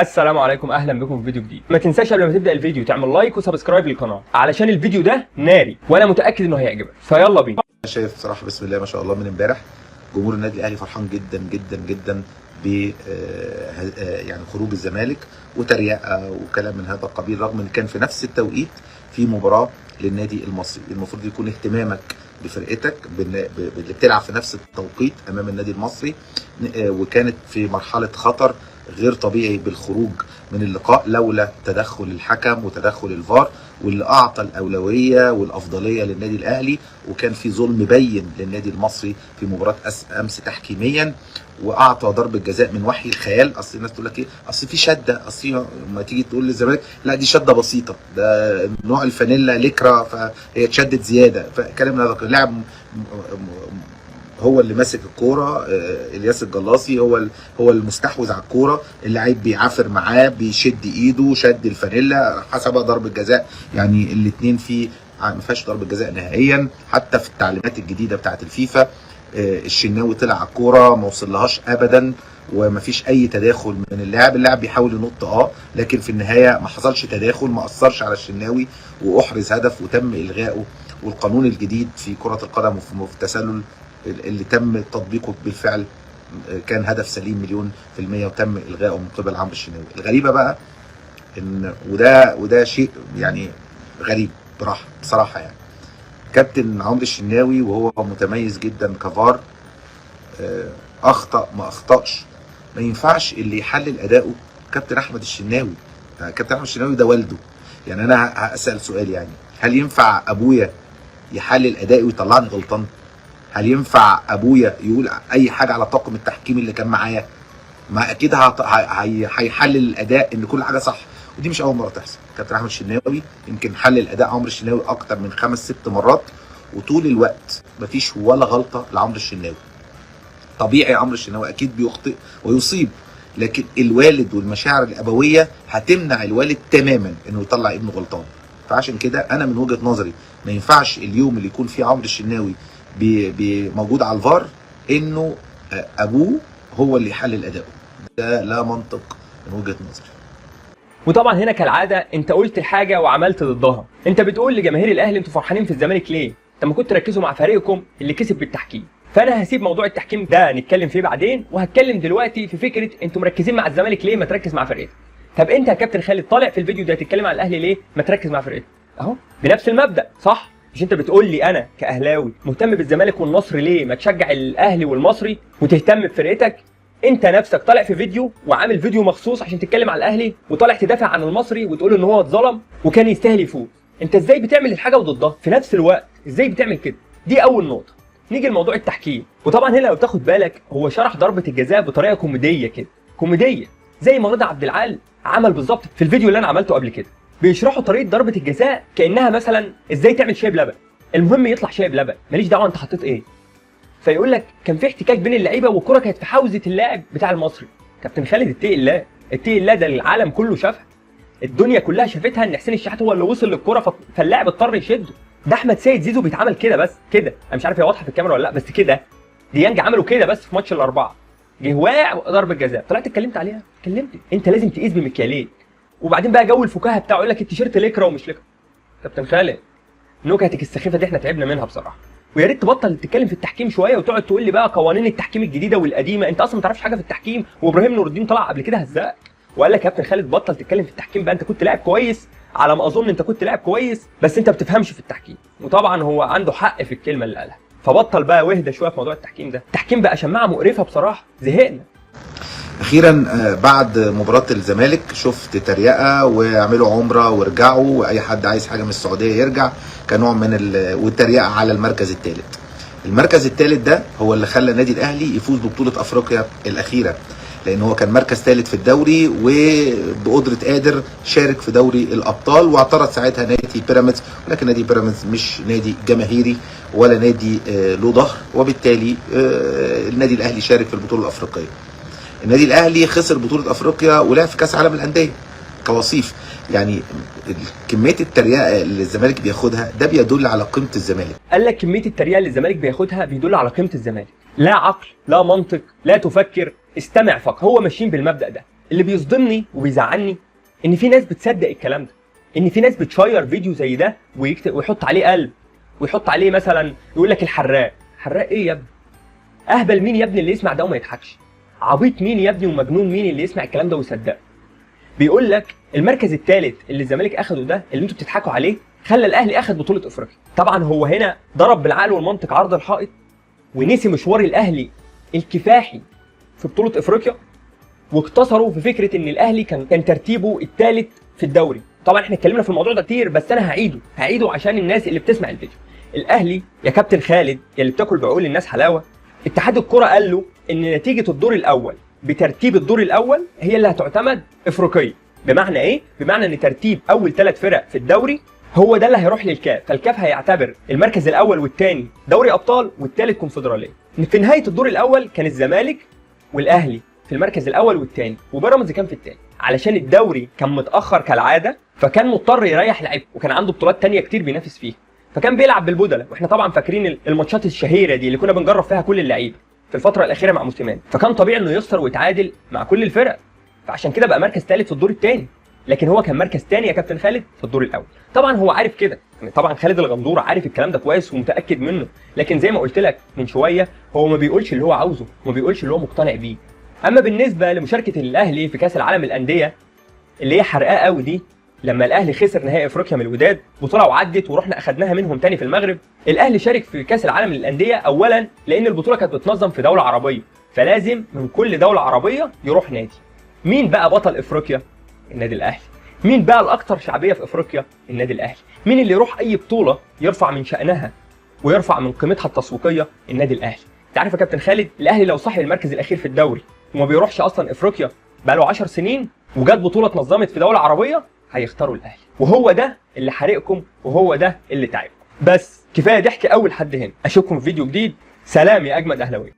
السلام عليكم، اهلا بكم في فيديو جديد. ما تنساش قبل ما تبدا الفيديو تعمل like و subscribe للقناة علشان الفيديو ده ناري وانا متاكد انه هيعجبك. فيلا بينا. انا شايف صراحة بسم الله ما شاء الله من امبارح جمهور النادي الاهلي فرحان جدا جدا جدا ب يعني خروج الزمالك وتريقه وكلام من هذا القبيل، رغم ان كان في نفس التوقيت في مباراة للنادي المصري. المفروض يكون اهتمامك بفرقتك باللي بتلعب في نفس التوقيت امام النادي المصري، وكانت في مرحلة خطر غير طبيعي بالخروج من اللقاء لولا تدخل الحكم وتدخل الفار، واللي اعطى الاولوية والافضليه للنادي الاهلي، وكان في ظلم بين للنادي المصري في مباراة امس تحكيميا، واعطى ضربه جزاء من وحي الخيال. اصل الناس تقول لك ايه، اصل في شده، اصل لما تيجي تقول للزمالك لا دي شده بسيطة، ده نوع الفانيلا ليكرا فهي اتشدت زيادة، فكلام من هذا القبيل. لاعب هو اللي ماسك الكورة، الياس الجلاصي هو المستحوذ على الكورة، اللاعب بيعافر معاه، بيشد ايده، شد الفانيلا، حسب ضربه جزاء. يعني الاثنين في ما فيهاش ضربه جزاء نهائيا. حتى في التعليمات الجديدة بتاعت الفيفا، الشناوي طلع على الكورة ما وصلهاش ابدا، وما فيش اي تداخل من اللاعب. اللاعب بيحاول ينط لكن في النهاية ما حصلش تداخل، ما اثرش على الشناوي، واحرز هدف وتم الغائه. والقانون الجديد في كره القدم وفي التسلل اللي تم تطبيقه بالفعل كان هدف سليم 1,000,000% وتم الغائه من قبل عمرو الشناوي. الغريبة بقى ان وده شيء يعني غريب بصراحة، يعني كابتن عمرو الشناوي وهو متميز جدا كفار، اخطا ما اخطاش، ما ينفعش اللي يحلل اداؤه كابتن احمد الشناوي. كابتن احمد الشناوي ده والده. يعني انا هسال سؤال، يعني هل ينفع ابويا يحلل ادائي ويطلعني غلطان؟ هل ينفع ابويا يقول اي حاجة على طاقم التحكيم اللي كان معايا؟ ما اكيد هيحلل الاداء ان كل حاجة صح، ودي مش اول مرة تحصل. كابتن احمد الشناوي يمكن حلل اداء عمرو الشناوي اكتر من 5-6 مرات، وطول الوقت مفيش ولا غلطه لعمرو الشناوي. طبيعي عمرو الشناوي اكيد بيخطئ ويصيب، لكن الوالد والمشاعر الابوية هتمنع الوالد تماما انه يطلع ابنه غلطان. فعشان كده انا من وجهه نظري ما ينفعش اليوم اللي يكون فيه عمرو الشناوي بي موجود على الفار انه ابوه هو اللي يحلل اداؤه. ده لا منطق من وجهه نظري. وطبعا هنا كالعادة انت قلت حاجة وعملت ضدها. انت بتقول لجماهير الاهلي انتوا فرحانين في الزمالك ليه؟ طب ما كنتوا تركزوا مع فريقكم اللي كسب بالتحكيم. فانا هسيب موضوع التحكيم ده نتكلم فيه بعدين، وهتكلم دلوقتي في فكرة انتوا مركزين مع الزمالك ليه، ما تركز مع فرقتك. طب انت يا كابتن خالد طالع في الفيديو ده تتكلم على الاهلي ليه، ما تركز مع فرقتك. اهو بنفس المبدا، صح؟ مش انت بتقول لي انا كاهلاوي مهتم بالزمالك والنصر ليه، ما تشجع الاهلي والمصري وتهتم بفرقتك؟ انت نفسك طالع في فيديو وعامل فيديو مخصوص عشان تتكلم على الاهلي، وطالع تدافع عن المصري وتقول ان هو اتظلم وكان يستاهل يفوز. انت ازاي بتعمل الحاجة وضدها في نفس الوقت؟ ازاي بتعمل كده؟ دي اول نقطة. نيجي لموضوع التحكيم. وطبعا هنا لو تاخد بالك هو شرح ضربه الجزاء بطريقة كوميدية كده، كوميدية زي ما رضا عبد العال عمل بالظبط في الفيديو اللي انا عملته قبل كده. بيشرحوا طريقه ضربه الجزاء كانها مثلا ازاي تعمل شاي بلبن، المهم يطلع شاي بلبن، ماليش دعوه انت حطيت ايه. فيقول لك كان في احتكاك بين اللعيبة والكره كانت في حوزة اللاعب بتاع المصري. كابتن خالد اتقي الله، اتقي الله، ده العالم كله شافها، الدنيا كلها شافتها ان حسين الشحات هو اللي وصل للكرة فاللاعب اضطر يشده. ده احمد سيد زيزو بيتعمل كده بس كده، انا مش عارف هي واضحة في الكاميرا ولا لا، بس كده ديانج عملوا كده بس في ماتش الاربعة، جه واقع ضربه جزاء. طلعت اتكلمت عليها، اتكلمت. انت لازم تقيس بمكيالين. وبعدين بقى جو الفكاهة بتاعه يقول لك التيشيرت ليكرا ومش ليكرا. كابتن خالد نكتك السخيفة دي احنا تعبنا منها بصراحة، ويا ريت تبطل تتكلم في التحكيم شوية وتقعد تقول لي بقى قوانين التحكيم الجديدة والقديمه. انت اصلا ما تعرفش حاجة في التحكيم. وابراهيم نور الدين طلع قبل كده هزقك وقال لك يا كابتن خالد بطل تتكلم في التحكيم بقى، انت كنت لاعب كويس على ما اظن، انت كنت لاعب كويس بس انت ما بتفهمش في التحكيم. وطبعا هو عنده حق في الكلمة اللي قالها، فبطل بقى واهدى شوية في موضوع التحكيم ده. التحكيم بقى شماعة مقرفة بصراحة، زهقنا. اخيرا بعد مباراة الزمالك شفت تريقه ويعملوا عمره وارجعوا، واي حد عايز حاجة من السعودية يرجع، كنوع من والتريقه على المركز الثالث. المركز الثالث ده هو اللي خلى النادي الاهلي يفوز ببطولة افريقيا الاخيرة، لان هو كان مركز ثالث في الدوري وبقدره قادر شارك في دوري الابطال، واعترض ساعتها نادي بيراميدز، ولكن نادي بيراميدز مش نادي جماهيري ولا نادي له ظهر، وبالتالي النادي الاهلي شارك في البطولة الافريقية. النادي الاهلي خسر بطوله افريقيا ولعب في كاس عالم الاندية كوصيف. يعني كمية التريقه اللي الزمالك بياخدها ده بيدل على قيمة الزمالك. قال لك كمية التريقه اللي الزمالك بياخدها بيدل على قيمة الزمالك. لا عقل، لا منطق، لا تفكر، استمع فقط. هو ماشيين بالمبدا ده. اللي بيصدمني وبيزعلني ان في ناس بتصدق الكلام ده، ان في ناس بتشير فيديو زي ده ويكتب ويحط عليه قلب ويحط عليه مثلا يقول لك الحراق. حراق ايه يا ابني؟ اهبل مين يا ابني اللي يسمع ده وما يضحكش؟ عبيط مين يا ابني ومجنون مين اللي يسمع الكلام ده ويصدقه؟ بيقول لك المركز الثالث اللي الزمالك اخده ده اللي انتوا بتضحكوا عليه خلى الاهلي اخد بطوله افريقيا. طبعا هو هنا ضرب بالعقل والمنطق عرض الحائط ونسي مشوار الاهلي الكفاحي في بطوله افريقيا، واقتصروا في فكرة ان الاهلي كان ترتيبه الثالث في الدوري. طبعا احنا اتكلمنا في الموضوع ده كتير، بس انا هعيده عشان الناس اللي بتسمع الفيديو. الاهلي يا كابتن خالد يا اللي بتاكل بعقول الناس حلاوة، اتحاد الكره قال له ان نتيجة الدور الاول بترتيب الدور الاول هي اللي هتعتمد افريقيا. بمعنى ايه؟ بمعنى ان ترتيب اول 3 فرق في الدوري هو ده اللي هيروح للكاف، فالكاف هيعتبر المركز الاول والثاني دوري ابطال والثالث كونفدراليه. في نهاية الدور الاول كان الزمالك والاهلي في المركز الاول والثاني، وبيراميدز كان في الثاني. علشان الدوري كان متاخر كالعادة فكان مضطر يريح لعيبة، وكان عنده بطولات ثانية كتير بينافس فيها، فكان بيلعب بالبدله. واحنا طبعا فاكرين الماتشات الشهيرة دي اللي كنا بنجرب فيها كل اللعيبة في الفترة الاخيرة مع موسيماني، فكان طبيعي انه يخسر ويتعادل مع كل الفرق، فعشان كده بقى مركز ثالث في الدور الثاني. لكن هو كان مركز ثاني يا كابتن خالد في الدور الاول. طبعا هو عارف كده، يعني طبعا خالد الغندور عارف الكلام ده كويس ومتاكد منه، لكن زي ما قلت لك من شوية هو ما بيقولش اللي هو عاوزه، وما بيقولش اللي هو مقتنع بيه. اما بالنسبة لمشاركة الاهلي في كاس العالم للاندية اللي هي حرقاه قوي دي، لما الاهلي خسر نهائي افريقيا من الوداد، بطوله وعدت ورحنا اخدناها منهم تاني في المغرب. الاهلي شارك في كاس العالم للاندية اولا لان البطولة كانت بتنظم في دولة عربية، فلازم من كل دولة عربية يروح نادي. مين بقى بطل افريقيا؟ النادي الاهلي. مين بقى الاكثر شعبية في افريقيا؟ النادي الاهلي. مين اللي يروح اي بطوله يرفع من شانها ويرفع من قيمتها التسويقية؟ النادي الاهلي. انت عارف يا كابتن خالد، الاهلي لو صاحب المركز الاخير في الدوري وما بيروحش اصلا افريقيا بقى له 10 سنين، وجات بطوله اتنظمت في دولة عربية، هيختاروا الاهلي. وهو ده اللي حارقكم وهو ده اللي تعبكم. بس كفاية ضحك اول حد هنا. اشوفكم في فيديو جديد. سلام يا اجمد اهلاويه.